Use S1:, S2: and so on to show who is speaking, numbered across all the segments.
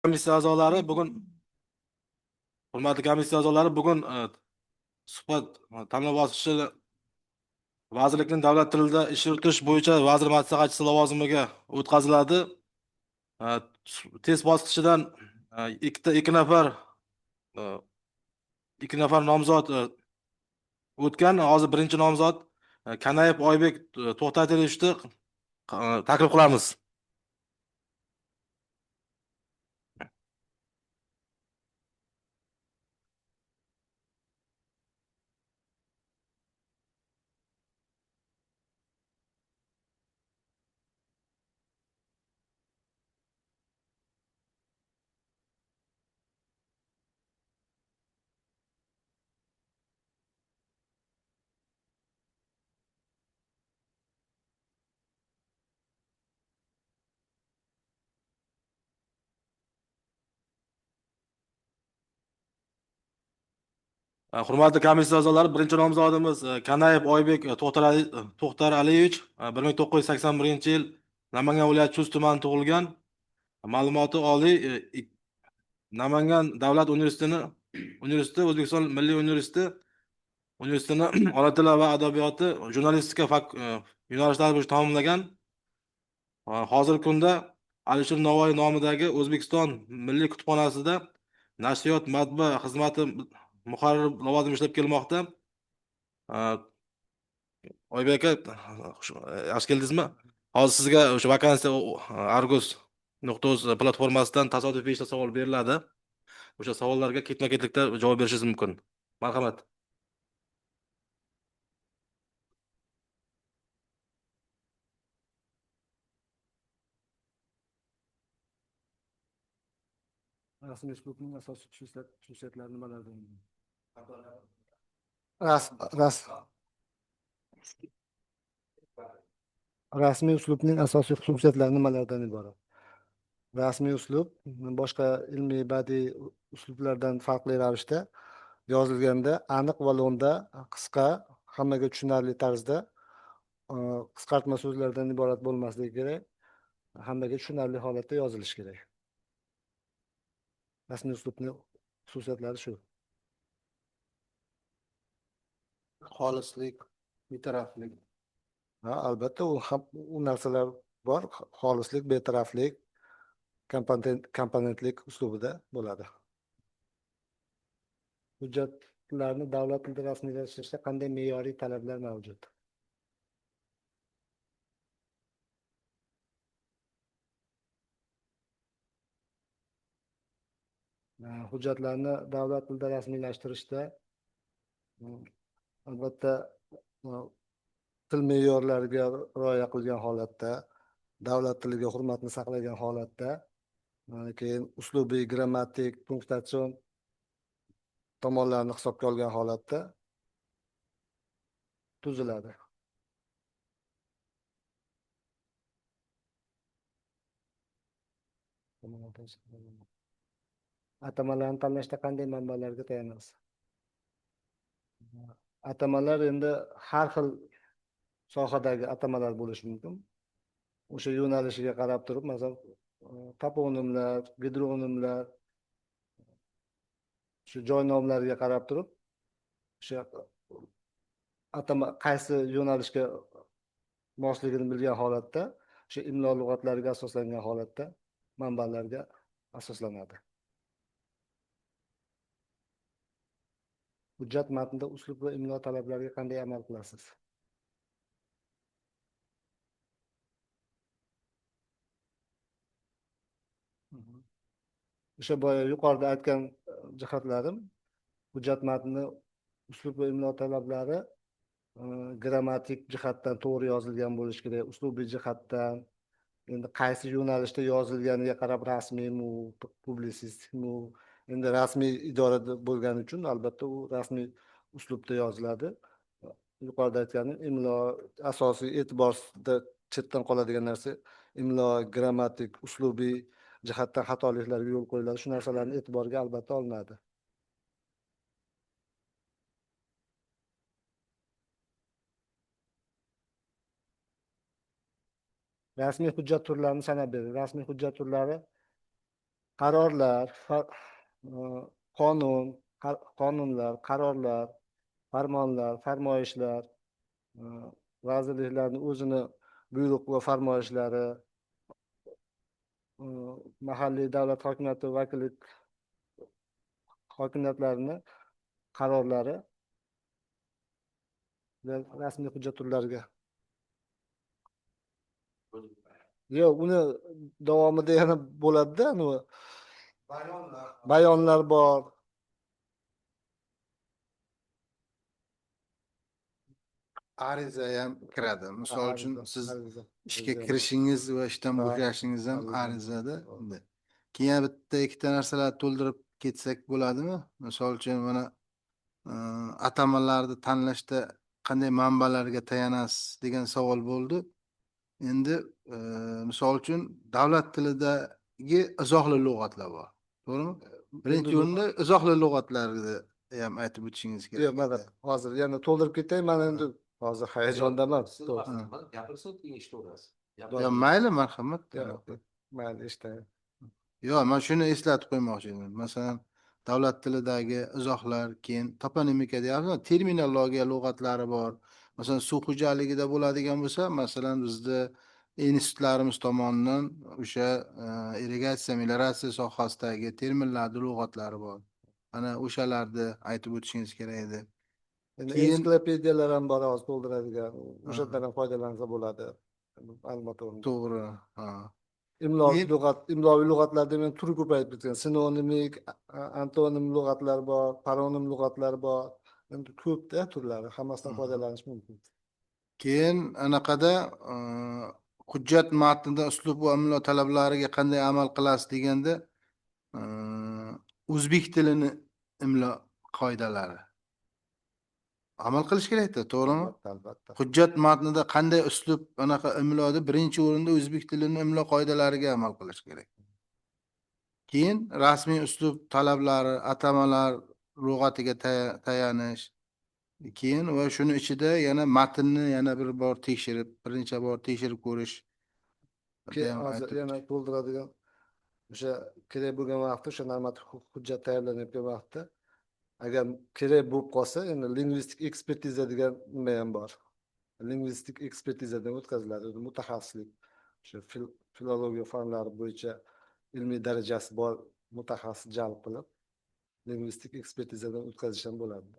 S1: Komissiya a'zolari, bugun hurmatli komissiya a'zolari, bugun suhbat tanlov bosqichi vazirlikning davlat tilida ish yuritish bo'yicha vazir maslahatchisi lavozimiga o'tkaziladi. Test bosqichidan ikki nafar nomzod o'tgan. Hozir birinchi nomzod Kanayev Oybek To'xtatilichni taklif qilamiz. Hurmatli komissiya a'zolari, birinchi nomzodimiz Kanayev Oybek To'xtaraliyevich 1981-yil Namangan viloyati Chust tumanida tug'ilgan. Ma'lumoti oliy, Namangan davlat universiteti, O'zbekiston Milliy universitetini ona tili va adabiyoti, jurnalistika yo'nalishlari bo'yicha tamomlagan. Hozirgi kunda Alisher Navoiy nomidagi O'zbekiston Milliy kutubxonasida nashriyot matbaa xizmati muharrir lavozimida ishlab kelmoqda. Oybek aka, yaxshi keldingizmi? Hozir sizga o'sha vakansiya argus.uz platformasidan tasodifiy 5 ta savol beriladi. O'sha savollarga ketma-ketlikda javob berishingiz mumkin. Marhamat.
S2: Rasmiy uslubning asosiy xususiyatlari nimalardan? Rasmiy uslubning asosiy xususiyatlari nimalardan iborat? Rasmiy uslub boshqa ilmiy badiiy uslublardan farqli ravishda yozilganda aniq va lo'nda, qisqa, hammaga tushunarli tarzda, qisqartma so'zlardan iborat bo'lmasligi kerak, hammaga tushunarli holatda yozilishi kerak. Rasmiy uslubning xususiyatlari shu.
S3: Xolislik, betaraflik.
S2: Ha, albatta u ham, u narsalar bor. Xolislik, betaraflik, komponentlik uslubida bo'ladi. Hujjatlarni davlat tilida rasmiylashtirishda qanday me'yoriy talablar mavjud? Hujjatlarni davlat tilida rasmiylashtirishda albatta til me'yorlariga rioya qilgan holatda, davlat tiliga hurmatni saqlagan holatda, keyin uslubiy, grammatik, punktatsion tomonlarni hisobga olgan holatda tuziladi. Atamalarni tanlashda qanday manbalarga tayanasiz? Atamalar endi har xil sohadagi atamalar bo'lishi mumkin. O'sha yo'nalishiga qarab turib, masalan, toponimlar, gidronimlar, shu joy nomlariga qarab turib, o'sha atama qaysi yo'nalishga mosligini bilgan holatda, o'sha imlo lug'atlariga asoslangan holatda manbalarga asoslanadi. Hujjat matnida uslub va imlo talablariga qanday amal qilasiz? O'sha boya yuqorida aytgan jihatlarim, hujjat matni uslub va imlo talablari grammatik jihatdan to'g'ri yozilgan bo'lishi kerak, uslubiy jihatdan, endi qaysi yo'nalishda yozilganiga qarab rasmiymi, publitsistikmi, endi rasmiy idorada bo'lgani uchun albatta u rasmiy uslubda yoziladi. Yuqorida aytganim, imlo asosiy e'tiborda chetdan qoladigan narsa, imlo, grammatik, uslubiy jihatdan xatoliklarga yo'l qo'yiladi. Shu narsalarni e'tiborga albatta olinadi. Rasmiy hujjat turlarini sanab bering. Rasmiy hujjat turlari Qarorlar, qonun, qonunlar, qarorlar, farmonlar, farmoyishlar, vazirliklarni o'zini buyruq va farmoyishlari, mahalliy davlat hokimiyati vakillik hokimiyatlarini qarorlari rasmiy hujjat turlariga. Yo'q, uni davomida yana bo'ladi-da, anavi
S3: Bayonlar.
S2: Bayonlar bor.
S3: Ariza ham kiradi. Misol uchun, siz
S2: ariza,
S3: ishga
S2: ariza ham bor.
S3: Kirishingiz va ishdan
S2: Ha,
S3: bo'shashingiz ham
S2: ariza.
S3: Arizada. Keyin bitta ikkita narsalarni to'ldirib ketsak bo'ladimi? Misol uchun, mana atamalarni tanlashda qanday manbalarga tayanasiz degan savol bo'ldi. Endi misol uchun, davlat tilidagi izohli lug'atlar bor. To'g'rimi? Birinchi
S2: Endi
S3: o'rinda izohli lug'atlarni ham aytib o'tishingiz kerak.
S2: Yo'q, mana hozir yana to'ldirib ketay, man endi hozir hayajondaman.
S4: Siz
S2: To'g'ri.
S4: Gapirsin, keyin eshitaverasiz.
S3: Yo, mayli, marhamat.
S2: Yo'q, mayli, eshitay.
S3: Yo'q, man shuni eslatib qo'ymoqchi edim. Masalan, davlat tilidagi izohlar, keyin toponimika deyapmiz, terminologiya lug'atlari bor. Masalan, suv xo'jaligida bo'ladigan bo'lsa, masalan, bizni institutlarimiz tomonidan o'sha irrigatsiya, melioratsiya sohasidagi terminlarni lug'atlari bor. Ana o'shalarni aytib o'tishingiz kerak edi.
S2: Endi
S3: Keyin-
S2: ensiklopediyalar ham bor hozir to'ldiradigan, o'shalardan ham foydalansa bo'ladi. Ma'lumot o'rnida.
S3: To'g'ri. Ha.
S2: Imlo
S3: Keyin-
S2: lug'at, imloviy lug'atlarda ham turi ko'payib ketgan. Sinonimik, antonim lug'atlar bor, paronim lug'atlar bor. Endi ko'pda turlari, hammasidan foydalanish mumkin.
S3: Keyin anaqada hujjat matnida uslub va imlo talablariga qanday amal qilasiz deganda, o'zbek tilini imlo qoidalari amal qilish kerakda, to'g'rimi?
S2: Albatta, albatta.
S3: Hujjat matnida qanday uslub, anaqa imloda birinchi o'rinda o'zbek tilini imlo qoidalariga amal qilish kerak. Keyin rasmiy uslub talablari, atamalar lug'atiga tayanish. Keyin va shuni ichida yana matnni yana bir bor tekshirib, bir necha bor tekshirib ko'rish.
S2: Keyin
S3: ham
S2: hozir
S3: aytib
S2: yana to'ldiradigan o'sha kerak bo'lgan vaqtda, o'sha normativ hujjat tayyorlanayotgan vaqtda agar kerak bo'lib qolsa, endi lingvistik ekspertiza degan nima ham bor. Lingvistik ekspertizadan o'tkaziladi. O'zi mutaxassislik, o'sha filologiya fanlari bo'yicha ilmiy darajasi bor mutaxassis jalb qilib, lingvistik ekspertizadan o'tkazish ham bo'ladi.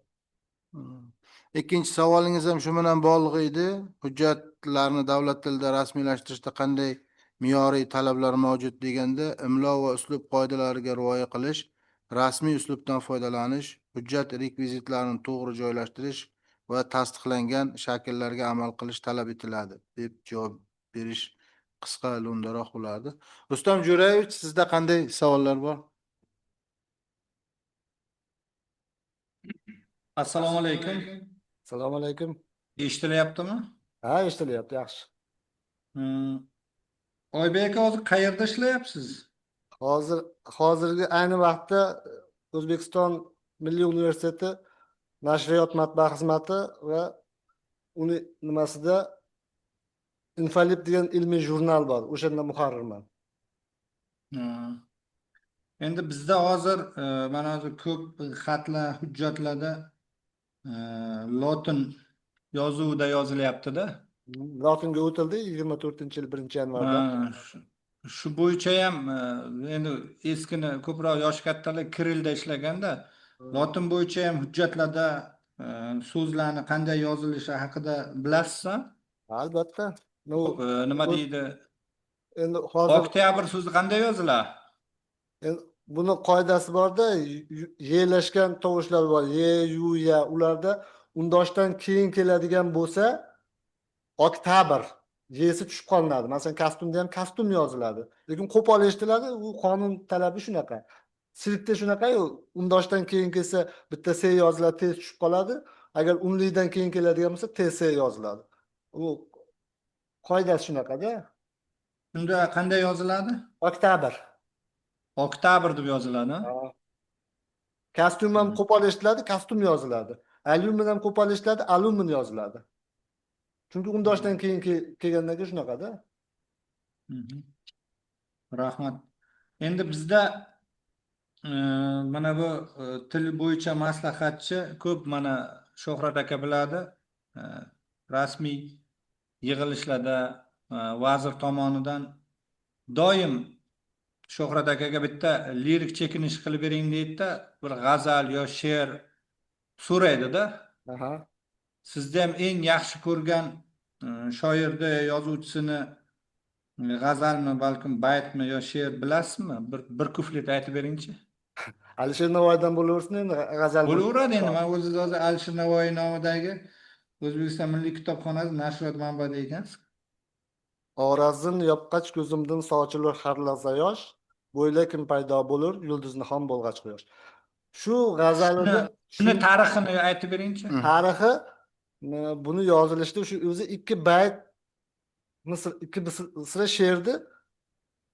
S3: Ikkinchi savolingiz ham shu bilan bog'liq edi. Hujjatlarni davlat tilida rasmiylashtirishda qanday me'yoriy talablar mavjud deganda, imlo va uslub qoidalariga rioya qilish, rasmiy uslubdan foydalanish, hujjat rekvizitlarini to'g'ri joylashtirish va tasdiqlangan shakllarga amal qilish talab etiladi deb javob berish qisqa lo'ndaroq bo'lardi. Rustam Jo'rayevich, sizda qanday savollar bor?
S5: Assalomu alaykum.
S2: Assalomu alaykum.
S5: Eshitilyaptimi?
S2: Ha, eshitilyapti, yaxshi.
S5: Oybek aka, hozir qayerda ishlayapsiz?
S2: Hozirgi ayni vaqtda O'zbekiston Milliy universiteti nashriyot matbaa xizmati va uni nimasida Infolib degan ilmiy jurnal bor. O'shanda muharrirman.
S5: Endi bizda hozir mana hozir ko'p xatlar, hujjatlarda lotin yozuvida yozilyapti-da.
S2: Lotinga o'tildi 24-yil 1-yanvarda.
S5: Ha, shu bo'yicha ham endi eskini ko'proq yoshi kattalar Kirillda ishlaganda, lotin bo'yicha ham hujjatlarda so'zlarni qanday yozilishi haqida bilasizmi?
S2: Albatta. Ну,
S5: Nima deydi?
S2: Endi hozir
S5: Oktyabr so'zi qanday yoziladi?
S2: Endi buni qoidasi borda, yelashgan tovushlar bor. Ye, yu, ya, ularda undoshdan keyin keladigan bo'lsa, oktyabr yesi tushib qolinadi. Masalan, kostyumda ham kostyum yoziladi. Lekin qo'pol eshitiladi, u qonun talabi shunaqa. Sirkda shunaqa-yu, undoshdan keyin kelsa bitta S yoziladi, tez tushib qoladi. Agar unlikdan keyin keladigan bo'lsa, TS yoziladi. U qoidasi shunaqada.
S5: Unda qanday yoziladi?
S2: Oktyabr.
S5: Oktyabr deb yoziladi.
S2: Ha. Kostyum ham qo'pol eshitiladi, kostyum yoziladi. Alyumin ham qo'pol eshitiladi, alyumin yoziladi. Chunki undoshdan keyin kelgandan keyin shunaqada.
S5: Rahmat. Endi bizda Mana bu til bo'yicha maslahatchi ko'p, mana Shuhrat aka biladi. Rasmiy yig'ilishlarda vazir tomonidan doim Shuhrat akaga bitta lirik chekinish qilib bering deydida, bir g'azal yo she'r so'raydida. Sizda ham eng yaxshi ko'rgan shoirni, yozuvchisini g'azalmi, balkim baytmi yo she'r bilasizmi? Bir kuplet aytib beringchi.
S2: Alisher Navoiydan bo'laversin endi, g'azal.
S5: Bo'laveradi endi. Man o'zingiz hozir Alisher Navoiy nomidagi O'zbekiston Milliy kutubxonasi nashriyot manbaida ekansiz.
S2: Orazin yopqach ko'zimdan sochilur har lahza yosh, bo'yla kim paydo bo'lur, yulduz nihon bo'lg'ach quyosh. Shu g'azalida
S5: Shuni tarixini aytib beringchi.
S2: Tarixi buni yozilishida shu o'zi ikki bayt misr, ikki misra she'rni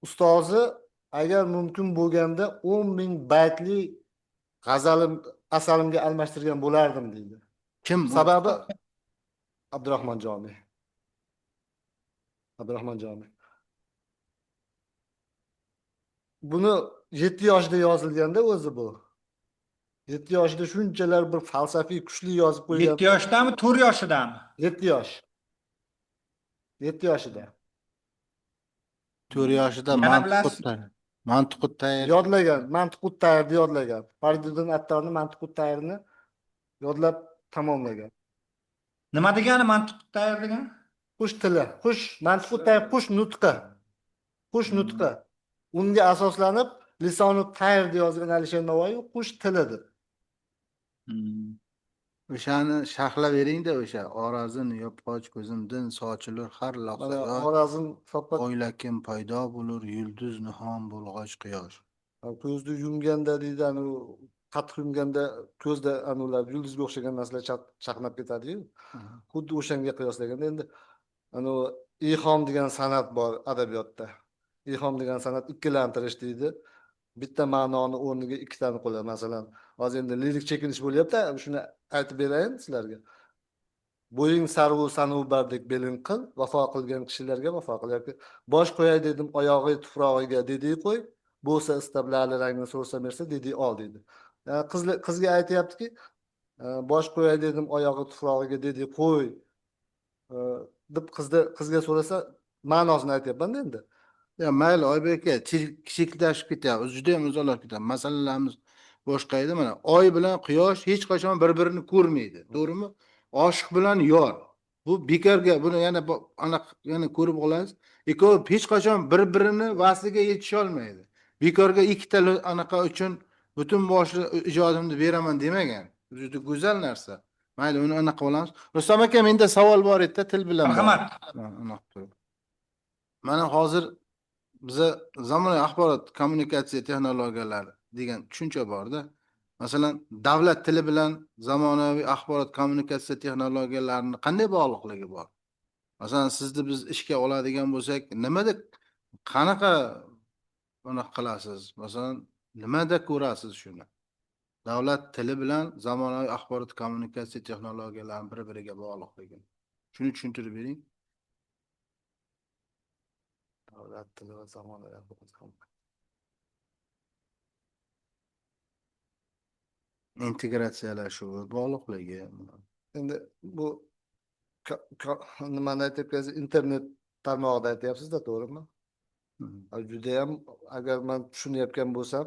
S2: ustozi agar mumkin bo'lganda 10 000 baytli g'azalim asarimga almashtirgan bo'lardim deydi.
S3: Kim?
S2: Sababi Abdurahmon Jomiy. Abdurahmon Jomiy. Buni 7 yoshida yozilganda o'zi bu. 7 yoshida shunchalar bir falsafiy kuchli yozib qo'ygan.
S5: 7 yoshdami, 4 yoshidami?
S2: 7 yosh. 7 yoshida.
S3: 4 yoshida.
S5: Yana
S3: Mantiqut
S5: bilasizmi?
S3: Tayr. Mantiqut Tayr.
S2: Yodlagan, Mantiqut Tayrni yodlagan. Fariddin Attorni Mantiqut Tayrni yodlab tamomlagan.
S5: Nima degani Mantiq Tayr degan?
S2: Qush tili, qush, Mantiqut Tayr qush nutqi. Qush nutqi. Unga asoslanib Lisoni Tayr deb yozgan Alisher Navoiy, qush tili deb.
S3: O'shani sharhlab beringda, o'sha orazin yopqoch ko'zimdan sochilur har lahza
S2: Mana
S3: yosh,
S2: Xorazm sopqa
S3: o'ylakim paydo bo'lur yulduz nihon bo'lg'och quyosh.
S2: Ko'zni yumganda deydi, anavi qattiq yumganda ko'zda anavilar yulduzga o'xshagan narsalar chaqnab ketadi-yu. Xuddi o'shanga qiyoslaganda endi anavi ihom degan san'at bor adabiyotda. Ihom degan san'at ikkilantirish deydi. Bitta ma'noni o'rniga ikkitani qo'yadi. Masalan, hozir endi lirik chekinish bo'lyapti, shuni aytib berayin sizlarga. Bo'ying sarvu sanubardek beling qil, vafo qilgan kishilarga vafo qil yoki bosh qo'yay dedim oyog'i tuprog'iga dedi qo'y, bo'lsa istab lali rangni so'rsa bersa dedi ol deydi. Qizga aytyaptiki, bosh qo'yay dedim oyog'i tuprog'iga dedi qo'y deb qizga so'rasa ma'nosini aytyapman endi.
S3: Ya mayli, Oybek aka, cheklashib ketyapmiz, judayam uzoqlashib ketyapmiz. Masalalarimiz boshqa edi. Mana oy bilan quyosh hech qachon bir birini ko'rmaydi, to'g'rimi? Oshiq bilan yor, bu bekorga buni yana anaqa yana ko'rib olasiz, ikkovi hech qachon bir birini vasliga yetisholmaydi. Bekorga ikkita anaqa uchun butun boshli ijodimni beraman demagan. Juda go'zal narsa. Mayli, uni anaqa olamiz. Rustam aka, menda savol bor edida, til bilan bog'liq.
S5: Marhamat.
S3: Ha, anaqa turib. Mana hozir biza zamonaviy axborot kommunikatsiya texnologiyalari degan tushuncha borda. Masalan, davlat tili bilan zamonaviy axborot kommunikatsiya texnologiyalarini qanday bog'liqligi bor? Masalan, sizni biz ishga oladigan bo'lsak, nimada, qanaqa anaqa qilasiz? Masalan, nimada ko'rasiz shuni? Davlat tili bilan zamonaviy axborot kommunikatsiya texnologiyalarini bir biriga bog'liqligini. Shuni tushuntirib bering.
S2: Davlat tili va zamonaviy axborot
S3: Integratsiyalashuvi, bog'liqligi.
S2: Endi bu nimani aytyapsiz? Internet tarmog'ida aytyapsizda, to'g'rimi? Judayam, agar man tushunayotgan bo'lsam,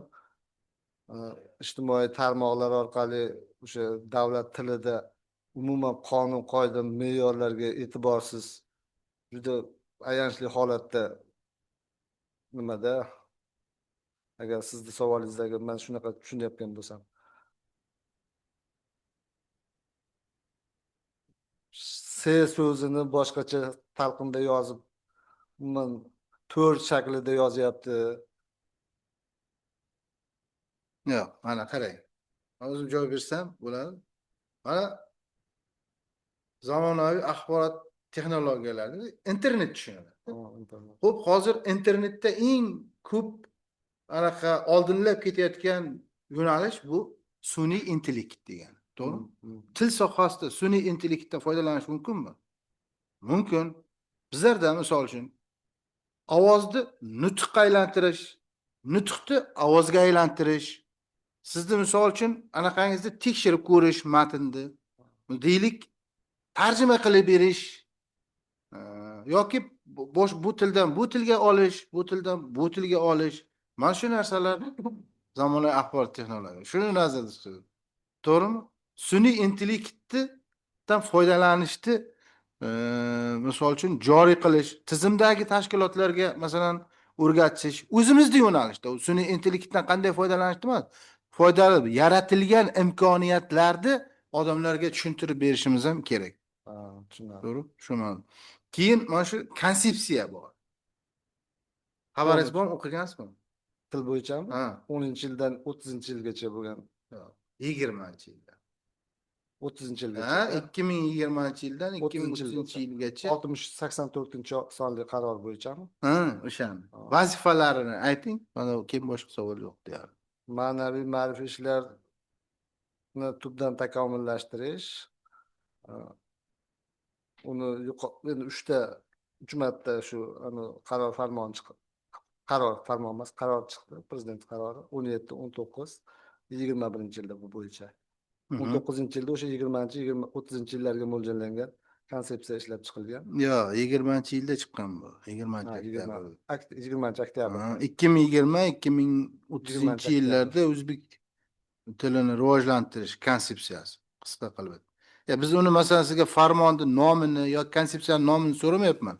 S2: ijtimoiy tarmoqlar orqali o'sha davlat tilida umuman qonun, qoida, me'yorlarga e'tiborsiz juda ayanchli holatda nimada, agar sizni savolingizda agar man shunaqa tushunayotgan bo'lsam, s so'zini boshqacha talqinda yozib, umuman to'rt shaklida yozyapti.
S3: Yo'q, mana qarang. Man o'zim javob bersam bo'ladi. Mana zamonaviy axborot texnologiyalari, internet tushunadi.
S2: Ha, internet.
S3: Xo'p, hozir internetda eng ko'p anaqa oldinlab ketayotgan yo'nalish bu sun'iy intellekt degan. To'g'rimi? Til sohasida sun'iy intellektdan foydalanish mumkinmi? Mumkin. Bizlarda misol uchun ovozni nutqqa aylantirish, nutqni ovozga aylantirish. Sizni, misol uchun, anaqangizni tekshirib ko'rish, matnni, deylik, tarjima qilib berish yoki bosh bu tildan bu tilga olish, bu tildan bu tilga olish, mana shu narsalar zamonaviy axborot texnologiya, shuni nazarda tutadi, to'g'rimi? Sun'iy intellektdan foydalanishni misol uchun joriy qilish, tizimdagi tashkilotlarga, masalan, o'rgatish, o'zimizni yo'nalishda sun'iy intellektdan qanday foydalanishni emas, foydali yaratilgan imkoniyatlarni odamlarga tushuntirib berishimiz ham kerak.
S2: Ha, tushunarli.
S3: To'g'ri, shu ma'no. Keyin mana shu konsepsiya bor, xabaringiz bormi, o'qigansizmi?
S2: Til bo'yichami?
S3: Ha.
S2: 10-yildan 30-yilgacha bo'lgan.
S3: 20-yilda.
S2: 30-yilgacha.
S3: Ha, 2020-yildan 2030-yilgacha.
S2: 60 84-sonli qaror bo'yichami?
S3: Ha, o'shani
S2: Ha.
S3: vazifalarini ayting mana, keyin boshqa savol yo'q deyarli.
S2: Ma'naviy ma'rifiy ishlarni tubdan takomillashtirish, uni endi uch marta shu ani qaror farmon chiqdi, qaror farmon emas, qaror chiqdi, prezident qarori 17, 19, 21-yilda bu bo'yicha. 19-yilda o'sha 20-, 20, 30-yillarga mo'ljallangan konsepsiya ishlab chiqilgan.
S3: Yo'q, 20-yilda chiqqan bu, 20
S2: Ha,
S3: oktyabr.
S2: 20 oktyabr.
S3: 2020, 2030
S2: 20
S3: yillarda o'zbek tilini rivojlantirish konsepsiyasi, qisqa qilib. Ya biz uni, masalan, sizga farmonni nomini yo konsepsiyani nomini so'ramayapman.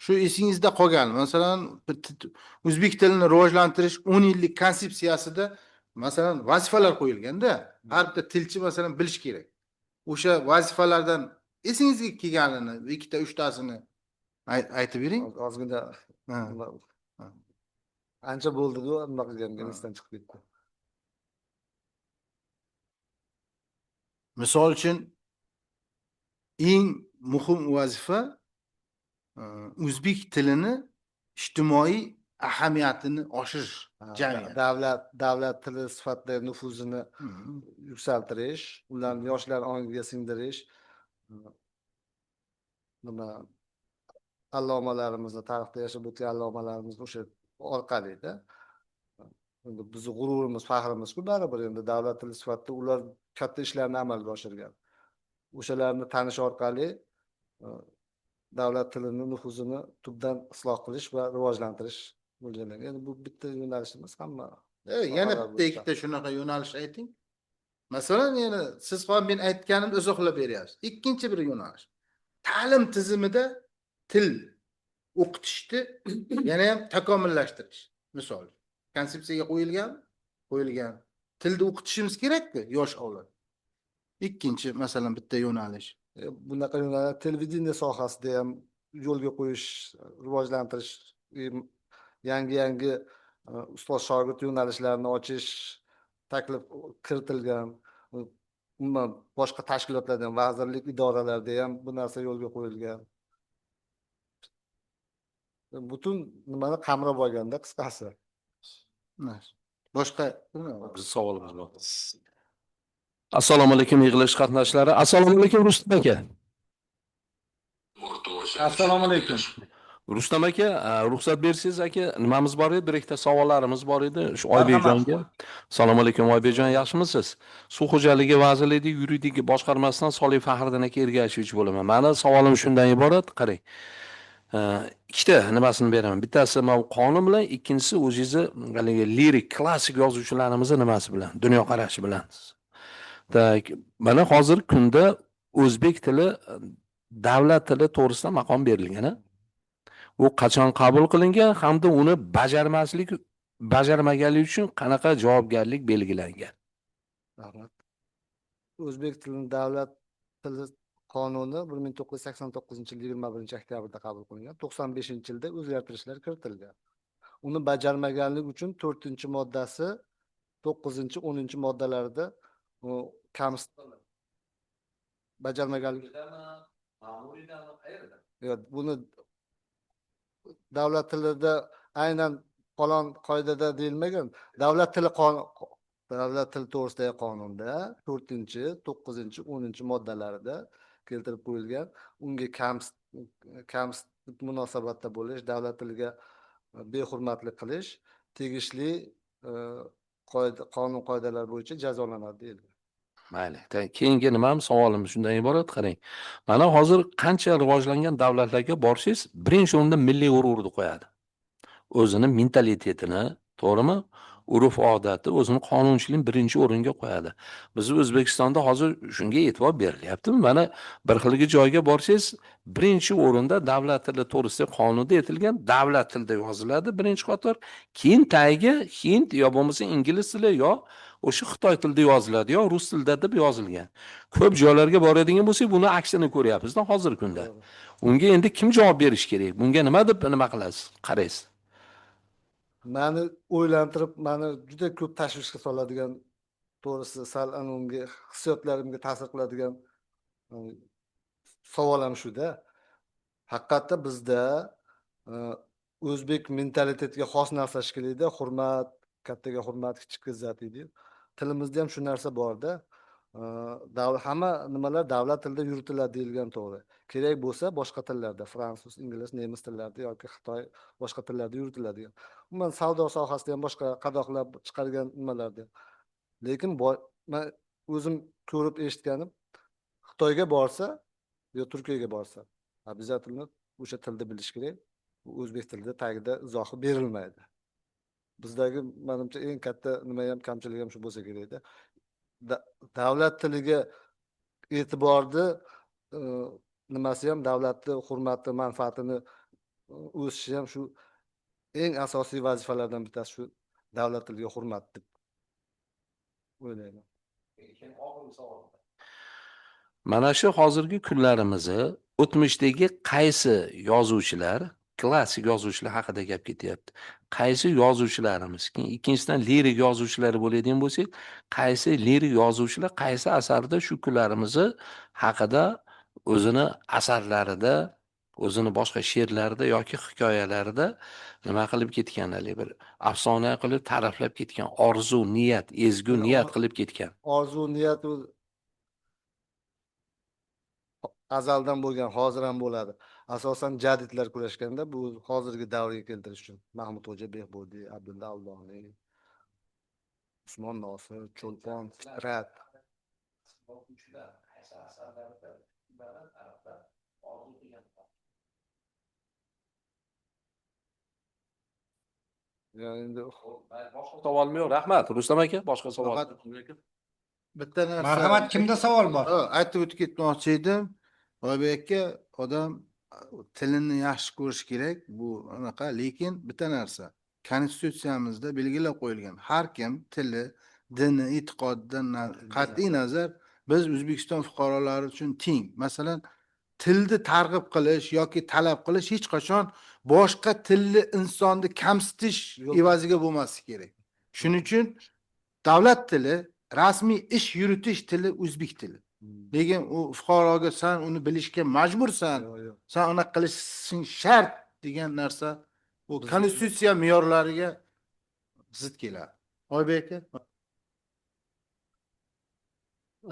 S3: Shu esingizda qolgan, masalan, o'zbek tilini rivojlantirish 10 yillik konsepsiyasida, masalan, vazifalar qo'yilganda, har bitta tilchi, masalan, bilish kerak. O'sha vazifalardan esingizga kelganini ikkita, uchtasini aytib bering.
S2: Ozgina
S3: Ha. Ha.
S2: ancha bo'ldi-ku nima qilganga,
S3: Ha.
S2: esdan chiqib ketdi.
S3: Misol uchun, eng muhim vazifa o'zbek tilini ijtimoiy ahamiyatini oshirish
S2: Ha,
S3: jamiyatda.
S2: Davlat tili sifatida nufuzini yuksaltirish, ularni yoshlar ongiga singdirish, nima, allomalarimizni, tarixda yashab o'tgan allomalarimizni o'sha orqalida, endi bizni g'ururimiz, faxrimizku baribir, endi davlat tili sifatida ular katta ishlarni amalga oshirgan, o'shalarni tanish orqali davlat tilini nufuzini tubdan isloh qilish va rivojlantirish mo'ljallangan. Endi bu bitta yo'nalish emas, hamma
S3: Yana
S2: sohalar
S3: bitta,
S2: bo'yicha.
S3: ikkita shunaqa yo'nalish ayting. Masalan, yana siz ham men aytganimni izohlab beryapsiz. Ikkinchi bir yo'nalish. Ta'lim tizimida til o'qitishni yana ham takomillashtirish. Misol, konsepsiyaga qo'yilgan, qo'yilgan. Tilni o'qitishimiz kerak-ku yosh avlod. Ikkinchi, masalan, bitta yo'nalish.
S2: Bunaqa yo'nalish televideniye sohasida ham yo'lga qo'yish, rivojlantirish, yangi yangi ustoz shogird yo'nalishlarini ochish taklif kiritilgan. Umuman boshqa tashkilotlarda ham, vazirlik, idoralarda ham bu narsa yo'lga qo'yilgan. Butun nimani qamrab olganda, qisqasi.
S3: Boshqa
S4: Biz savolimiz bor.
S6: Assalomu alaykum, yig'ilish qatnashchilari. Assalomu alaykum, Rustam aka.
S5: Assalomu alaykum.
S6: Rustam aka, ruxsat bersangiz aka, nimamiz bor edi? Bir ikkita savollarimiz bor edi. Shu Oybekjonga. Assalomu alaykum, Oybekjon, yaxshimisiz? Suv xo'jaligi vazirligi yuridik boshqarmasidan Solih Faxriddin aka Ergashevich bo'laman. Mani savolim shundan iborat, qarang. Ikkita nimasini beraman. Bittasi mana bu qonun bilan, ikkinchisi o'zingizni haligi lirik, klassik yozuvchilarimizni nimasi bilan, dunyoqarashi bilan. Так, mana hozir kunda o'zbek tili davlat tili to'g'risida maqom berilgan, a? U qachon qabul qilingan hamda uni bajarmaganlik uchun qanaqa javobgarlik belgilangan?
S2: Rahmat. O'zbek tilini davlat tili qonuni 1989-yil 21-oktyabrda qabul qilingan. 95-yilda o'zgartirishlar kiritilgan. Uni bajarmaganlik uchun 4-moddasi, 9, 10-moddalarida u bajarmaganlik. Yo'q, buni davlat tilida aynan falon qoidada deyilmagan. Davlat tili to'g'risidagi qonunda 4, 9, 10-moddalarida keltirib qo'yilgan. Unga kamsitib munosabatda bo'lish, davlat tiliga behurmatlik qilish tegishli Qoida, qonun qoidalar bo'yicha jazolanadi deyilgan.
S6: Mayli. Keyingi nimam savolimiz shundan iborat, qarang. Mana hozir qancha rivojlangan davlatlarga borsangiz, birinchi o'rinda milliy g'ururni qo'yadi. O'zini mentalitetini, to'g'rimi? Urf odati, o'zini qonunchiligini birinchi o'ringa qo'yadi. Biz O'zbekistonda hozir shunga e'tibor berilyaptimi? Mana bir xilgi joyga borsangiz, birinchi o'rinda davlat tili to'g'risidagi qonunda aytilgan davlat tilida yoziladi birinchi qator, keyin tagiga hind yo bo'lmasa ingliz tili yo o'sha xitoy tilida yoziladi yo rus tilida deb yozilgan. Ko'p joylarga boradigan bo'lsak, buni aksini ko'ryapmiz-da hozirgi kunda. Unga endi kim javob berish kerak? Bunga nima deb nima qilasiz? Qaraysiz.
S2: Mani o'ylantirib, mani juda ko'p tashvishga soladigan, to'g'risi sal unga hissiyotlarimga ta'sir qiladigan savol ham shuda. Haqiqatda bizda o'zbek mentalitetiga xos narsa shekillida, hurmat, kattaga hurmat, kichikka izzat deydi. Tilimizda ham shu narsa borda. Hamma nimalar davlat tilida yuritiladi deyilgan to'g'ri. Kerak bo'lsa boshqa tillarda, fransuz, ingliz, nemis tillarida yoki xitoy boshqa tillarda yuritiladi. Umuman savdo sohasida ham boshqa qadoqlab chiqargan nimalarda. Lekin men o'zim ko'rib eshitganim, Xitoyga borsa yo Turkiyaga borsa, обязательно o'sha tilni bilish kerak. O'zbek tilida tagida izohi berilmaydi. Bizdagi menimcha eng katta nima ham kamchilik ham shu bo'lsa kerakda. Davlat tiliga e'tiborni nimasi ham davlatni hurmati, manfaatini o'sishi ham shu eng asosiy vazifalardan bittasi shu davlat tiliga hurmat deb o'ylayman.
S6: Mana shu hozirgi kunlarimizni o'tmishdagi qaysi yozuvchilar, klassik yozuvchilar haqida gap ketyapti. Qaysi yozuvchilarimiz, keyin ikkinchidan lirik yozuvchilar bo'ladigan bo'lsak, qaysi lirik yozuvchilar qaysi asarda shu kunlarimizni haqida o'zini asarlarida, o'zini boshqa she'rlarida yoki hikoyalarida nima qilib ketgan, haligi bir afsona qilib ta'riflab ketgan, orzu, niyat, ezgu niyat qilib ketgan.
S2: Orzu, niyat u azaldan bo'lgan, hozir ham bo'ladi. Asosan jadidlar kurashganda bu hozirgi davrga keltirish uchun Mahmudxo'ja Behbudiy, Abdulla Avloniy, Usmon Nosir, Cho'lpon, Fitrat. Endi
S6: boshqa savolim yo'q, rahmat Rustam aka, boshqa savol.
S3: Bitta narsa.
S5: Marhamat, kimda savol bor?
S3: Aytib o'tib ketmoqchi edim. Oybek aka, odam tilini yaxshi ko'rish kerak, bu anaqa, lekin bitta narsa, konstitutsiyamizda belgilab qo'yilgan, har kim tili, dini, e'tiqodidan qat'iy nazar biz O'zbekiston fuqarolari uchun teng. Masalan, tilni targ'ib qilish yoki talab qilish hech qachon boshqa tilli insonni kamsitish evaziga bo'lmasligi kerak. Shuning uchun davlat tili, rasmiy ish yuritish tili o'zbek tili. Lekin u fuqaroga san uni bilishga majbursan, san uni qilishing shart degan narsa bu konstitutsiya me'yorlariga zid keladi. Oybek aka.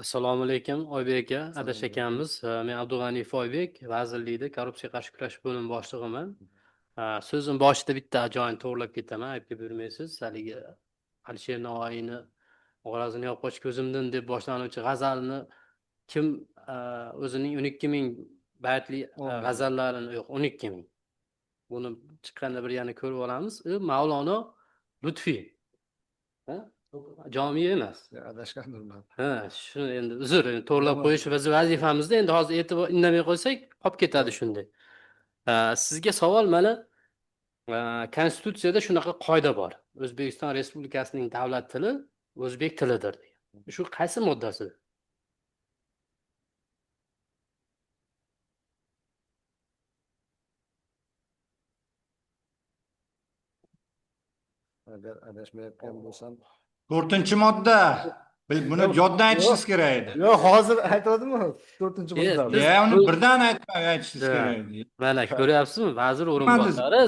S7: Assalomu alaykum Oybek aka, adash akamiz. Men Abdug'aniyev Oybek, vazirlikda korrupsiyaga qarshi kurash bo'limi boshlig'iman. So'zim boshida bitta joyini to'g'rilab ketaman, aybga buyurmaysiz. Haligi Alisher Navoiyni g'arazini yo'qoch ko'zimdan deb boshlanuvchi g'azalni kim o'zining 12 000 baytli g'azallarini, yo'q, 12 000, buni chiqqanda bir yana ko'rib olamiz. U Mavlono Lutfiy, Jomiy emas.
S2: Adashgandirman.
S7: Ha, shuni endi uzr, endi to'g'irlab qo'yish bizni vazifamizda. Endi hozir e'tibor indamay qo'ysak qolib ketadi shunday. Sizga savol, mana konstitutsiyada shunaqa qoida bor: O'zbekiston Respublikasining davlat tili o'zbek tilidir degan. Shu qaysi moddasida?
S2: Agar adashmayotgan bo'lsam,
S5: 4-modda. Buni yoddan aytishingiz kerak edi.
S2: Yo'q, hozir aytyaptimi, to'rtinchi modda.
S5: Ya, uni birdan aytishingiz kerak edi.
S7: Mana ko'ryapsizmi, vazir o'rinbosari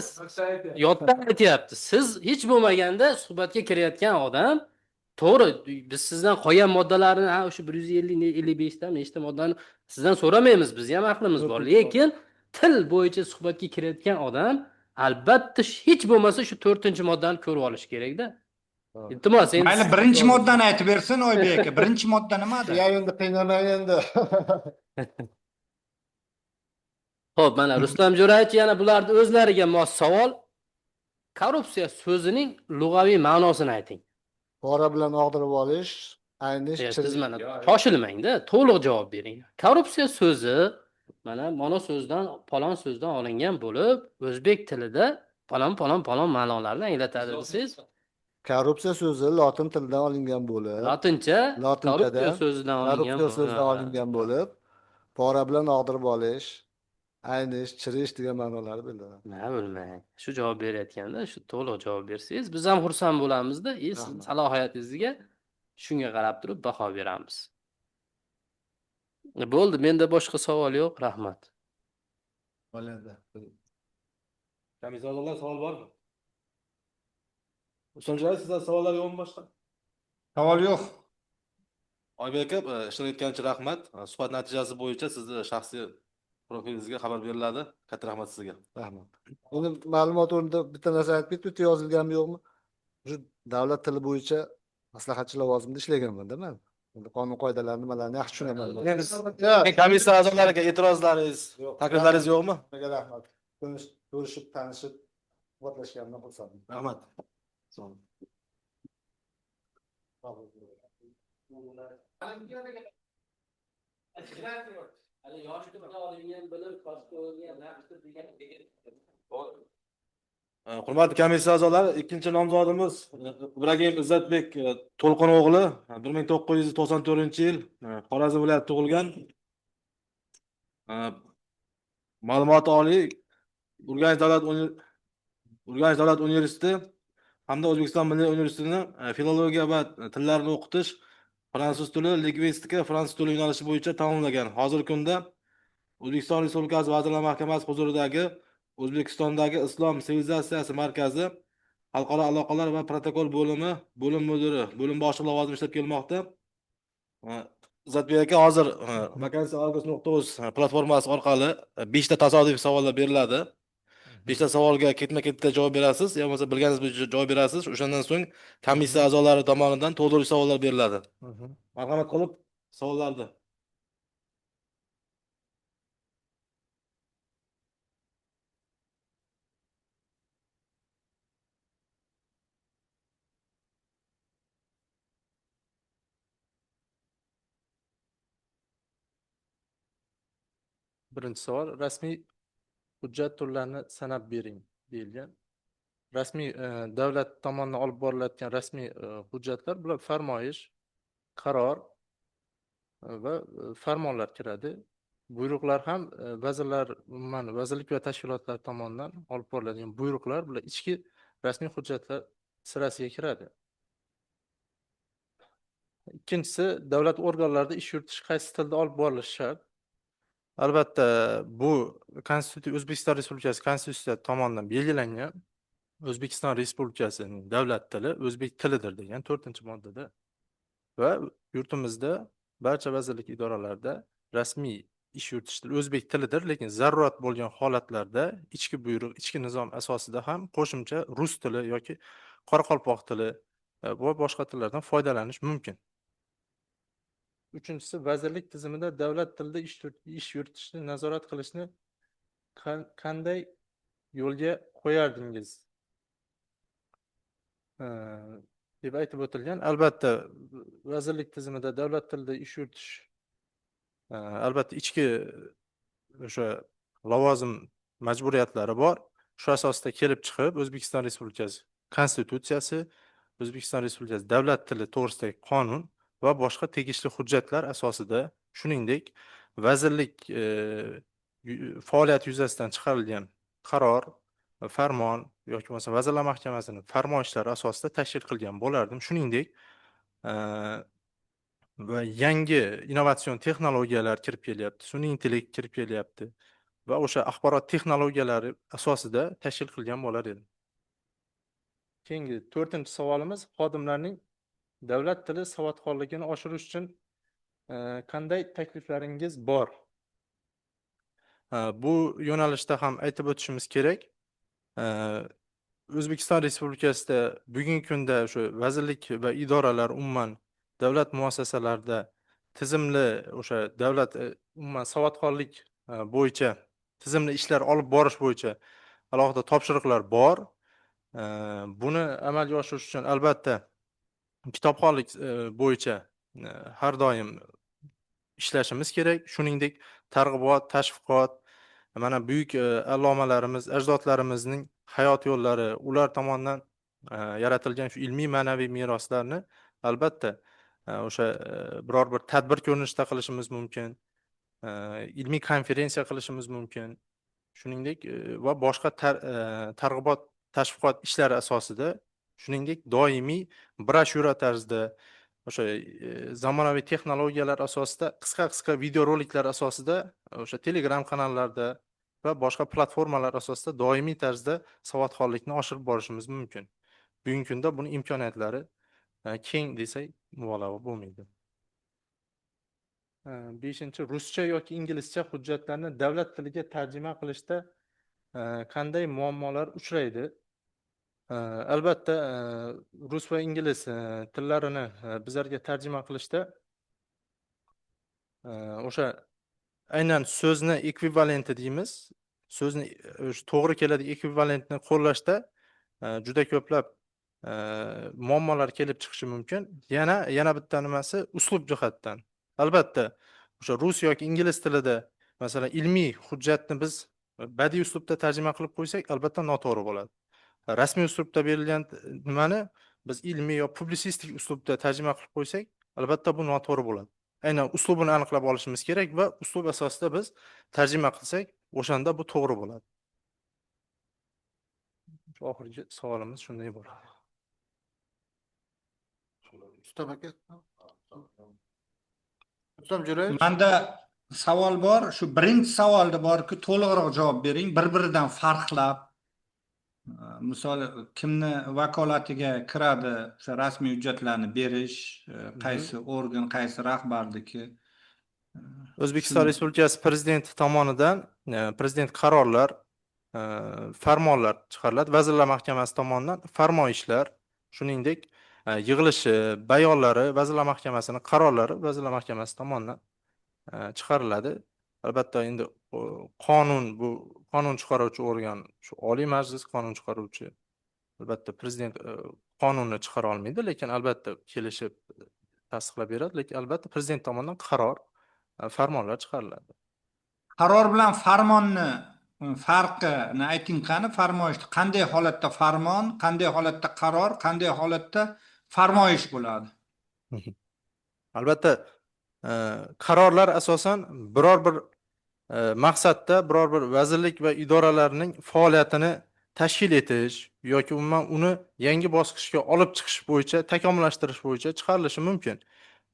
S7: yoddan aytyapti. Siz hech bo'lmaganda suhbatga kirayotgan odam, to'g'ri, biz sizdan qolgan moddalarni, ha, o'sha 150, 55 tami, nechta moddani sizdan so'ramaymiz, bizni ham aqlimiz bor. Lekin til bo'yicha suhbatga kirayotgan odam albatta hech bo'lmasa shu 4-moddani ko'rib olishi kerakda. Iltimos, endi
S5: Mayli, birinchi moddani aytib bersin Oybek aka. Birinchi modda nimada?
S2: Ya endi qiynamang endi.
S7: Xo'p, mana Rustam Jo'rayevich, yana bularni o'zlariga mos savol. Korrupsiya so'zining lug'aviy ma'nosini ayting.
S2: Pora bilan og'dirib olish, aynish,
S7: Siz mana shoshilmangda, to'liq javob bering. Korrupsiya so'zi mana so'zdan, palon so'zdan olingan bo'lib, o'zbek tilida palon palon palon ma'nolarni anglatadi desangiz,
S2: Korrupsiya so'zi lotin tilidan olingan bo'lib,
S7: lotincha korrupsiya so'zidan olingan,
S2: korrupsiya so'zidan olingan bo'lib, pora bilan og'dirib olish, aynish, chirish degan ma'nolarni bildiradi.
S7: Nima bilmang. Shu javob berayotganda shu to'liq javob bersangiz, biz ham xursand bo'lamizda, siz salohiyatingizga shunga qarab turib baho beramiz. Bo'ldi, menda boshqa savol yo'q, rahmat.
S2: Bo'ladi.
S1: Komissiya a'zolari, savol bormi? Rustam Jo'rayev, sizda savollar yo'qmi boshqa?
S5: Savol yo'q.
S1: Oybek aka, ishtirok etganingiz uchun rahmat. Suhbat natijasi bo'yicha sizni shaxsiy profilingizga xabar beriladi. Katta rahmat sizga.
S2: Rahmat. Endi ma'lumot o'rnida bitta narsa aytib ketib, bitta yozilganmi yo'qmi? Shu davlat tili bo'yicha maslahatchi lavozimida ishlaganman-da man. Endi qonun qoidalarini, nimalarni yaxshi tushunaman.
S1: Komissiya a'zolariga e'tirozlaringiz, takliflaringiz yo'qmi?
S2: Rahmat. Ko'rishib, tanishib, suhbatlashganimdan xursandman.
S1: Rahmat. Hurmatli komissiya a'zolari, ikkinchi nomzodimiz Ibragim Izzatbek To'lqin o'g'li, 1994-yil Xorazm viloyatida tug'ilgan. Ma'lumoti oliy, Urganch davlat universiteti hamda O'zbekiston Milliy universitetini filologiya va tillarni o'qitish, fransuz tili, lingvistika, fransuz tili yo'nalishi bo'yicha tamomlagan. Hozirgi kunda O'zbekiston Respublikasi Vazirlar Mahkamasi huzuridagi O'zbekistondagi Islom sivilizatsiyasi markazi xalqaro aloqalar va protokol bo'limi bo'lim mudiri, bo'lim boshlig'i lavozimida ishlab kelmoqda. Izzatbek aka, hozir vakansiya.argos.uz platformasi orqali 5 ta tasodifiy savollar beriladi. 5 ta savolga ketma-ketda javob berasiz, yo bo'lmasa bilganingiz bo'yicha javob berasiz. O'shandan so'ng komissiya a'zolari tomonidan to'ldiruvchi savollar beriladi. Marhamat qilib savollarni.
S8: Birinchi savol, rasmiy hujjat turlarini sanab bering deyilgan. Rasmiy davlat tomonidan olib borilayotgan rasmiy hujjatlar bular farmoyish, qaror va farmonlar kiradi. Buyruqlar ham vazirlar, umuman vazirlik va tashkilotlar tomonidan olib boriladigan buyruqlar bular ichki rasmiy hujjatlar sirasiga kiradi. Ikkinchisi, davlat organlarida ish yuritish qaysi tilda olib borilishi shart? Albatta, bu Konstitutsiya, O'zbekiston Respublikasi Konstitutsiyasi tomonidan belgilangan. O'zbekiston Respublikasining davlat tili o'zbek tilidir degan 4-moddada va yurtimizda barcha vazirlik idoralarida rasmiy ish yuritish tili o'zbek tilidir, lekin zarurat bo'lgan holatlarda ichki buyruq, ichki nizom asosida ham qo'shimcha rus tili yoki qoraqalpoq tili va boshqa tillardan foydalanish mumkin. Uchinchisi, vazirlik tizimida davlat tilida ish yuritishni nazorat qilishni qanday yo'lga qo'yardingiz deb aytib o'tilgan. Albatta, vazirlik tizimida davlat tilida ish yuritish albatta ichki o'sha lavozim majburiyatlari bor. Shu asosda kelib chiqib O'zbekiston Respublikasi Konstitutsiyasi, O'zbekiston Respublikasi davlat tili to'g'risidagi qonun va boshqa tegishli hujjatlar asosida, shuningdek, vazirlik faoliyati yuzasidan chiqarilgan qaror, farmon yoki bo'lmasa Vazirlar Mahkamasining farmoyishlari asosida tashkil qilgan bo'lardim. Shuningdek, va yangi innovatsion texnologiyalar kirib kelyapti, sun'iy intellekt kirib kelyapti va o'sha axborot texnologiyalari asosida tashkil qilgan bo'lar edim. Keyingi 4-savolimiz, xodimlarning davlat tili savodxonligini oshirish uchun qanday takliflaringiz bor? Bu yo'nalishda ham aytib o'tishimiz kerak. O'zbekiston Respublikasida bugungi kunda o'sha vazirlik va idoralar, umuman davlat muassasalarida tizimli o'sha davlat umuman savodxonlik bo'yicha tizimli ishlar olib borish bo'yicha alohida topshiriqlar bor. Buni amalga oshirish uchun albatta kitobxonlik bo'yicha har doim ishlashimiz kerak. Shuningdek, targ'ibot, tashviqot, mana buyuk allomalarimiz, ajdodlarimizning hayot yo'llari, ular tomonidan yaratilgan shu ilmiy ma'naviy meroslarni albatta o'sha biror bir tadbir ko'rinishida qilishimiz mumkin, ilmiy konferensiya qilishimiz mumkin. Shuningdek, va boshqa targ'ibot, tashviqot ishlari asosida, shuningdek, doimiy broshyura tarzida o'sha zamonaviy texnologiyalar asosida qisqa-qisqa videoroliklar asosida o'sha Telegram kanallarda va boshqa platformalar asosida doimiy tarzda savodxonlikni oshirib borishimiz mumkin. Bugungi kunda buni imkoniyatlari keng desak mubolag'a bo'lmaydi. Beshinchi, ruscha yoki inglizcha hujjatlarni davlat tiliga tarjima qilishda qanday muammolar uchraydi? Albatta, rus va ingliz tillarini bizlarga tarjima qilishda o'sha aynan so'zni ekvivalenti deymiz, so'zni o'sha to'g'ri keladigan ekvivalentni qo'llashda juda ko'plab muammolar kelib chiqishi mumkin. Yana bitta nimasi, uslub jihatdan. Albatta, o'sha rus yoki ingliz tilida, masalan, ilmiy hujjatni biz badiiy uslubda tarjima qilib qo'ysak, albatta noto'g'ri bo'ladi. Rasmiy uslubda berilgan nimani biz ilmiy yo publitsistik uslubda tarjima qilib qo'ysak, albatta bu noto'g'ri bo'ladi. Aynan uslubini aniqlab olishimiz kerak va uslub asosida biz tarjima qilsak, o'shanda bu to'g'ri bo'ladi. Shu oxirgi savolimiz shunday bo'ladi.
S3: Rustam aka. Rustam Jo'rayevich.
S5: Manda savol bor. Shu birinchi savolda borku, to'liqroq javob bering. Bir-biridan farqlab. Misol, kimni vakolatiga kiradi o'sha rasmiy hujjatlarni berish, qaysi organ, qaysi rahbarniki?
S8: O'zbekiston Respublikasi Prezidenti tomonidan prezident qarorlar, farmonlar chiqariladi. Vazirlar Mahkamasi tomonidan farmoyishlar, shuningdek, yig'ilishi, bayonlari, Vazirlar Mahkamasining qarorlari Vazirlar Mahkamasi tomonidan chiqariladi. Albatta, endi qonun, bu qonun chiqaruvchi organ shu Oliy Majlis qonun chiqaruvchi. Albatta, prezident qonunni chiqara olmaydi, lekin albatta kelishib tasdiqlab beradi, lekin albatta prezident tomonidan qaror, farmonlar chiqariladi.
S5: Qaror bilan farmonni farqini ayting qani. Farmoyishni qanday holatda farmon, qanday holatda qaror, qanday holatda farmoyish bo'ladi?
S8: Albatta, qarorlar asosan biror bir maqsadda biror bir vazirlik va idoralarning faoliyatini tashkil etish yoki umuman uni yangi bosqichga olib chiqish bo'yicha, takomillashtirish bo'yicha chiqarilishi mumkin.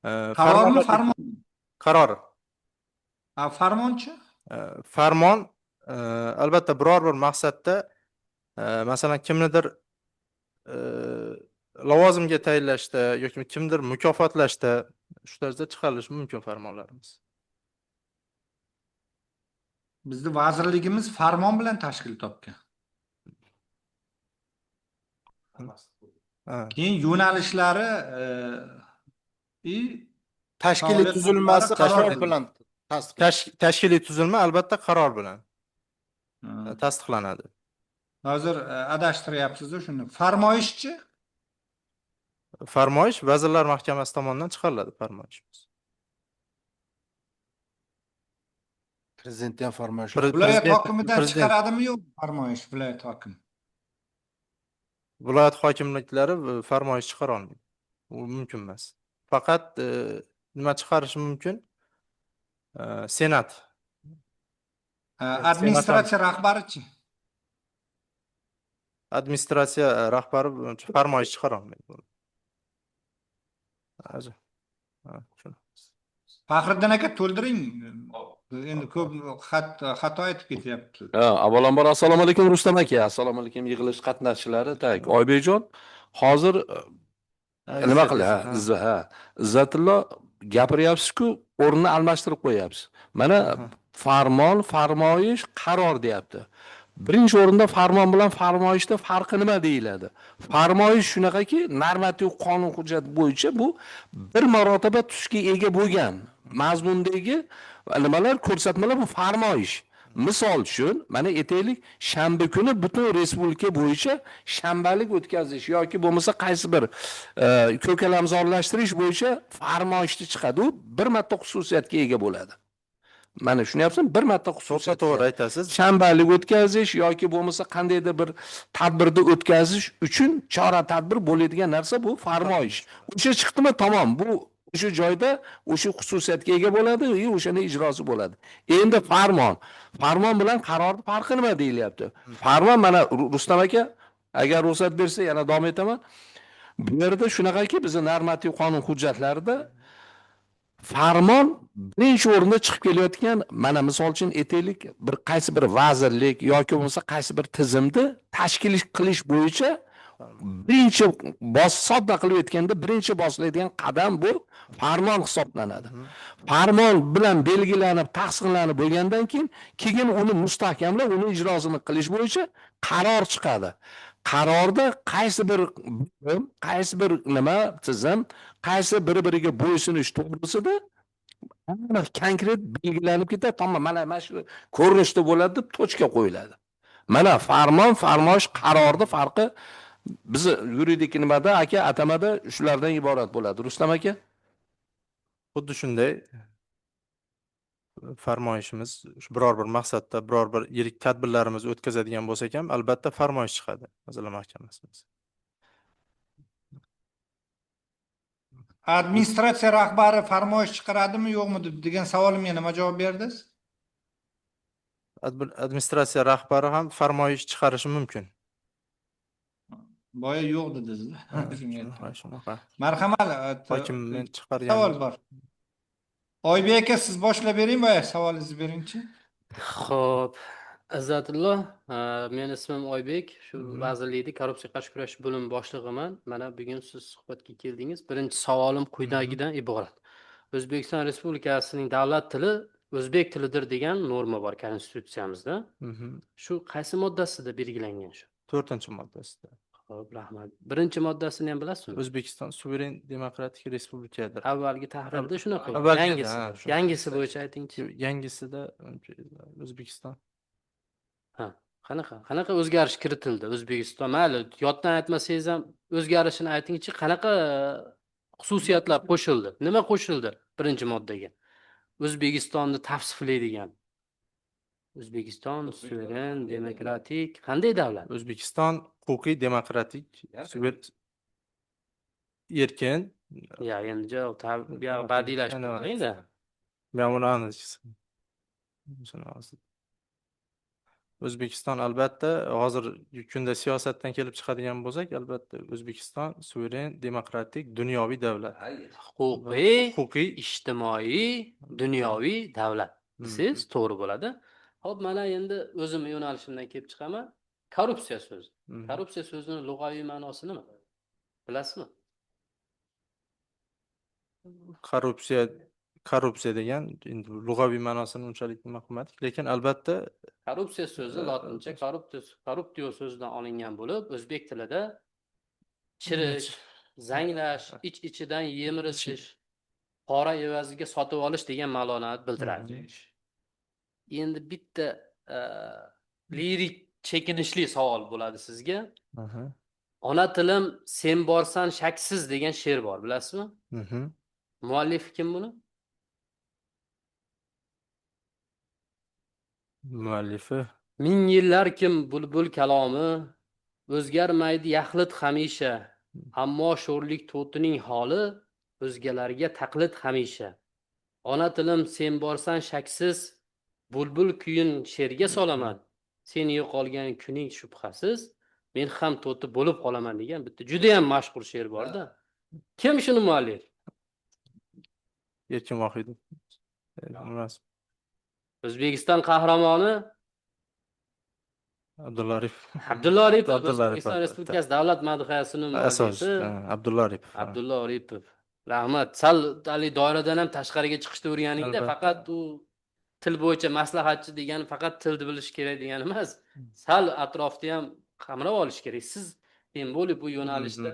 S5: Qarormi,
S8: Farmonlar
S5: farmon?
S8: Qaror.
S5: A, farmonchi?
S8: Farmon albatta biror bir maqsadda, masalan, kimnidir lavozimga tayinlashda yoki kimdir mukofotlashda shu tarzda chiqarilishi mumkin farmonlarimiz.
S5: Bizni vazirligimiz farmon bilan tashkil topgan.
S8: Ha.
S5: Keyin yo'nalishlari и
S3: Tashkiliy
S5: faoliyat
S3: tuzilmasi
S5: qaror
S3: qaror bilan tasdiq.
S8: Tashkiliy tuzilma albatta qaror bilan tasdiqlanadi.
S5: Hozir adashtiryapsiz shuni. Farmoyishchi?
S8: Farmoyish Vazirlar Mahkamasi tomonidan chiqariladi farmoyishimiz.
S3: Prezidentdan ham farmoyish.
S5: Viloyat hokimidan
S8: Prezident
S5: chiqaradimi, yo'q farmoyish viloyat hokimi?
S8: Viloyat hokimliklari farmoyish chiqara olmaydi. U mumkin emas. Faqat nima chiqarishi mumkin? Senat.
S5: Administratsiya rahbarichi?
S8: Administratsiya rahbari farmoyish chiqara olmaydi. Ha, shuni.
S5: Faxriddin aka, to'ldiring. Endi ko'p xato aytib ketyapti.
S6: Ha, avvalambor assalomu alaykum, Rustam aka, assalomu alaykum, yig'ilish qatnashchilari. Так, Oybekjon, hozir nima qil, ha, ha, Izzatullo, gapiryapsiz-ku, o'rnini almashtirib qo'yapsiz. Mana farmon, farmoyish, qaror deyapti. Birinchi o'rinda farmon bilan farmoyishda farqi nima deyiladi? Farmoyish shunaqaki, normativ qonun hujjat bo'yicha bu bir marotaba tusga ega bo'lgan mazmundagi nimalar, ko'rsatmalar bu farmoyish. Misol uchun, mana aytaylik, shanba kuni butun respublika bo'yicha shanbalik o'tkazish yoki bo'lmasa qaysi bir ko'kalamzorlashtirish bo'yicha farmoyishni chiqadi, u bir marta xususiyatga ega bo'ladi. Mana tushunyapsizmi? Bir marta xususiyat.
S8: To'g'ri aytasiz.
S6: Shanbalik o'tkazish yoki bo'lmasa qandaydir bir tadbirni o'tkazish uchun chora tadbir bo'ladigan narsa bu farmoyish. O'sha chiqdimi, tamom, bu o'sha joyda o'sha xususiyatga ega bo'ladi va o'shani ijrosi bo'ladi. Endi farmon, farmon bilan qarorni farqi nima deyilyapti? Farmon mana Rustam aka, agar ruxsat bersa yana davom etaman. Bu yerda shunaqaki, bizning normativ qonun hujjatlarida farmon birinchi o'rinda chiqib kelayotgan, mana misol uchun aytaylik, bir qaysi bir vazirlik yoki bo'lmasa qaysi bir tizimni tashkil qilish bo'yicha birinchi sodda qilib aytganda birinchi bosiladigan qadam bu farmon hisoblanadi. Farmon bilan belgilanib, tasdiqlanib bo'lgandan keyin uni mustahkamlab, uni ijrosini qilish bo'yicha qaror chiqadi. Qarorda qaysi bir bo'lim, qaysi bir nima tizim, qaysi bir-biriga bo'ysunish to'g'risida aniq konkret belgilanib ketadi. Tamom, mana shu ko'rinishda bo'ladi deb tochka qo'yiladi. Mana farmon, farmoyish, qarorni farqi bizni yuridik nimada aka, atamada shulardan iborat bo'ladi. Rustam aka,
S8: xuddi shunday farmoyishimiz biror bir maqsadda, biror bir yirik tadbirlarimiz o'tkazadigan bo'lsak ham albatta farmoyish chiqadi Vazirlar Mahkamasimiz.
S5: Administratsiya rahbari farmoyish chiqaradimi yo'qmi degan savolimga nima javob berdingiz?
S8: Administratsiya rahbari ham farmoyish chiqarishi mumkin.
S5: Boya yo'q dedingiz.
S8: Shunaqa.
S5: Marhamat.
S8: Hokimni chiqargan.
S5: Savol bor. Oybek aka, siz boshlab bering, boya savolingizni beringchi.
S7: Xo'p, Izzatullo, meni ismim Oybek, shu vazirlikda korrupsiyaga qarshi kurashish bo'limi boshlig'iman. Mana bugun siz suhbatga keldingiz. Birinchi savolim quyidagidan iborat. O'zbekiston Respublikasining davlat tili o'zbek tilidir degan norma bor konstitutsiyamizda. Shu qaysi moddasida belgilangan shu?
S8: 4-moddasida.
S7: Xo'p, rahmat. Birinchi moddasini ham bilasizmi?
S8: O'zbekiston suveren demokratik respublikadir.
S7: Avvalgi tahrirda shunaqa.
S8: Yangisi,
S7: yangisi bo'yicha aytingchi.
S8: Yangisida O'zbekiston.
S7: Ha, qanaqa o'zgarish kiritildi O'zbekiston? Mayli, yoddan aytmasangiz ham o'zgarishini aytingchi, qanaqa xususiyatlar qo'shildi? Nima qo'shildi birinchi moddaga? O'zbekistonni tavsiflaydigan. O'zbekiston suveren demokratik qanday davlat?
S8: O'zbekiston huquqiy demokratik erkin.
S7: Ya endi javob badiiylashtiring-da.
S8: Men buni O'zbekiston albatta hozirgi kunda siyosatdan kelib chiqadigan bo'lsak, albatta O'zbekiston suveren demokratik dunyoviy davlat.
S7: Huquqiy, ijtimoiy, dunyoviy davlat desangiz to'g'ri bo'ladi. Xo'p, mana endi o'zimni yo'nalishimdan kelib chiqaman. Korrupsiya so'zi. Korrupsiya so'zining lug'aviy ma'nosi nima? Bilasizmi?
S8: Korrupsiya degan endi lug'aviy ma'nosini unchalik nima qilmadik, lekin albatta
S7: korrupsiya so'zi lotincha korruptio so'zidan olingan bo'lib, o'zbek tilida chirish, zanglash, ich-ichidan yemirish, pora evaziga sotib olish degan ma'noni bildiradi. Endi bitta lirik chekinishli savol bo'ladi sizga. Ona tilim sen borsan shaksiz degan she'r bor, bilasizmi? Muallifi kim buni?
S8: Muallifi
S7: ming yillar kim bulbul kalomi o'zgarmaydi yaxlit hamisha, ammo sho'rlik to'tining holi o'zgalarga taqlid hamisha. Ona tilim sen borsan shaksiz, bulbul kuyin she'rga solaman, sen yo'qolgan kuning shubhasiz, men ham to'ti bo'lib qolaman degan bitta juda ham mashhur she'r bor-da. Kim shuni muallif?
S8: Erkin Vohidov.
S7: O'zbekiston qahramoni
S8: Abdulla Aripov.
S7: Abdulla Aripov. O'zbekiston Respublikasi davlat madhiyasining muallifi
S8: Abdulla Aripov.
S7: Abdulla Aripov. Rahmat. Sal hali doiradan ham tashqariga chiqishni o'rganingda, faqat u Til bo'yicha maslahatchi degani faqat tilni bilish kerak degani emas. Sal atrofni ham qamrab olish kerak. Siz тем более bu yo'nalishda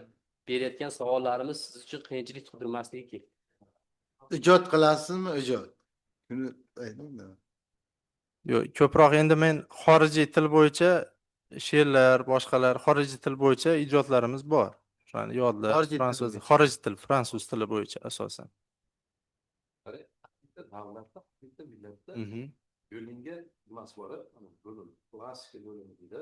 S7: berayotgan savollarimiz siz uchun qiyinchilik tug'dirmasligi kerak.
S3: Ijod qilasizmi, ijod? Shuni ayting-da.
S8: Yo'q, ko'proq endi men xorijiy til bo'yicha she'rlar, boshqalar, xorijiy til bo'yicha ijodlarimiz bor. O'shani yodlab,
S3: Xorijiy til
S8: fransuz,
S3: bo'yicha.
S8: Xorijiy til, fransuz tili bo'yicha asosan.
S4: Bitta davlatda, bitta millatda bo'lingan nimasi bor, mana bo'lim, klassika bo'limi deydi.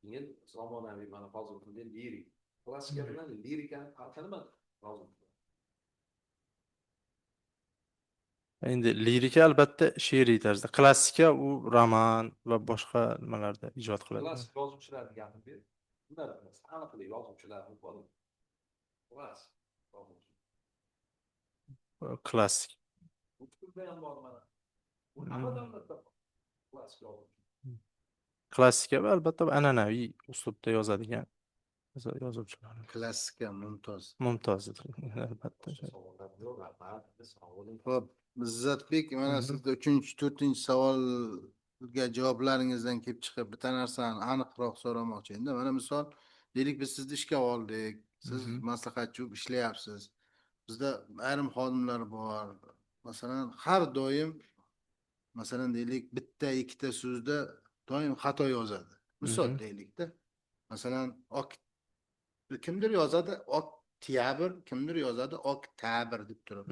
S4: Keyin zamonaviy, mana hozirgi kunda lirik. Klassika bilan lirikani farqi nima hozir?
S8: Endi lirika albatta she'riy tarzda, klassika u roman va boshqa nimalarda ijod qiladi.
S4: Klassik yozuvchilarni gapirib ber. Ular taniqli yozuvchilar bor. Klassik yozuvchi.
S8: Klassik.
S4: Bu tilda ham bor mana. Bu hamma davlatda bor. Klassik yozuvchi.
S8: Klassika va albatta an'anaviy uslubda yozadigan yozuvchilar.
S3: Klassika mumtoz.
S8: Mumtoz, albatta.
S4: Boshqa savollar yo'q, rahmat. Sog' bo'ling.
S3: Xo'p, Izzatbek, mana sizda uchinchi, to'rtinchi savolga javoblaringizdan kelib chiqib bitta narsani aniqroq so'ramoqchi edim. Mana misol, deylik, biz sizni ishga oldik, siz maslahatchi bo'lib ishlayapsiz. Bizda ayrim xodimlar bor. Masalan, har doim, masalan, deylik, bitta, ikkita so'zda doim xato yozadi. Misol deylikda. Masalan, ok kimdir yozadi oktyabr, kimdir yozadi oktabr deb turib.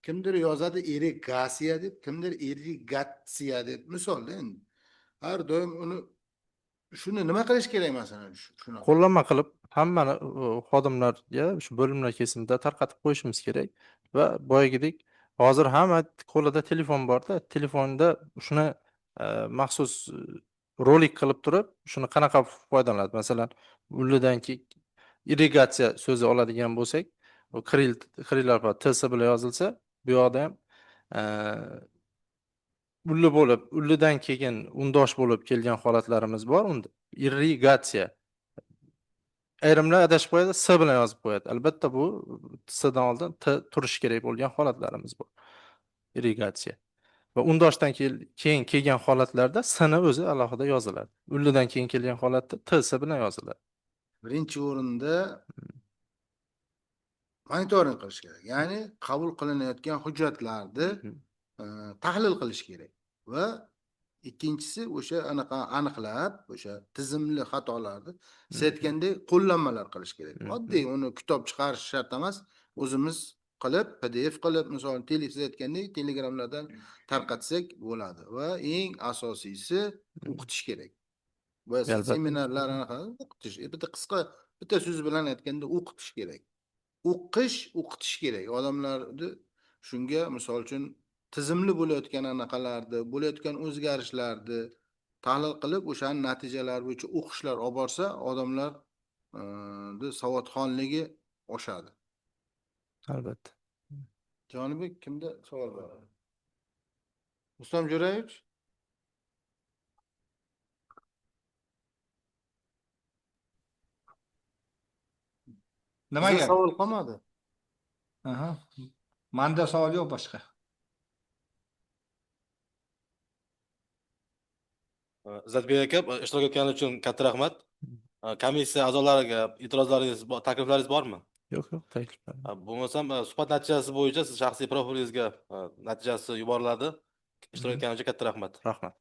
S3: Kimdir yozadi irrigatsiya deb, kimdir irrigatsiya deb. Misolda endi. Har doim uni shuni nima qilish kerak, masalan, shuni?
S8: Qo'llanma qilib hammani xodimlarga shu bo'limlar kesimida tarqatib qo'yishimiz kerak va boyagidek hozir hamma qo'lida telefon borda, telefonda shuni maxsus rolik qilib turib, shuni qanaqa foydalanadi. Masalan, unlidan keyin irrigatsiya so'zi oladigan bo'lsak, u kirill alfabet ts bilan yozilsa, bu yoqda ham unli bo'lib, unlidan keyin undosh bo'lib kelgan holatlarimiz bor. Unda irrigatsiya. Ayrimlar adashib qo'yadi, s bilan yozib qo'yadi. Albatta bu s dan oldin t turishi kerak bo'lgan holatlarimiz bor. Irrigatsiya. Va undoshdan keyin kelgan holatlarda s ni o'zi alohida yoziladi. Unlidan keyin kelgan holatda t s bilan yoziladi.
S3: Birinchi o'rinda monitoring qilish kerak. Ya'ni qabul qilinayotgan hujjatlarni tahlil qilish kerak va ikkinchisi o'sha anaqa aniqlab, o'sha tizimli xatolarni siz aytgandek qo'llanmalar qilish kerak. Oddiy uni kitob chiqarish shart emas, o'zimiz qilib, PDF qilib, misol siz aytgandek Telegramlardan tarqatsak bo'ladi va eng asosiysi o'qitish kerak. Va seminarlar, anaqa o'qitish, bitta qisqa bitta so'z bilan aytganda o'qitish kerak. O'qish, o'qitish kerak. Odamlarni shunga, misol uchun, tizimli bo'layotgan anaqalarni, bo'layotgan o'zgarishlarni tahlil qilib, o'shani natijalari bo'yicha o'qishlar olib borsa, odamlar savodxonligi oshadi.
S8: Albatta.
S3: Jonibek, kimda savol bor? Rustam Jo'rayevich?
S5: Nima
S3: Bizda
S5: gap?
S3: savol qolmadi.
S5: Aha. Manda savol yo'q boshqa.
S1: Izzatbek aka, ishtirok etgani uchun katta rahmat. Komissiya a'zolariga e'tirozlaringiz, takliflaringiz bormi?
S8: Yo'q, takliflar.
S1: Bo'lmasam, suhbat natijasi bo'yicha siz shaxsiy profilingizga natijasi yuboriladi. Ishtirok etganingiz uchun katta rahmat.
S8: Rahmat.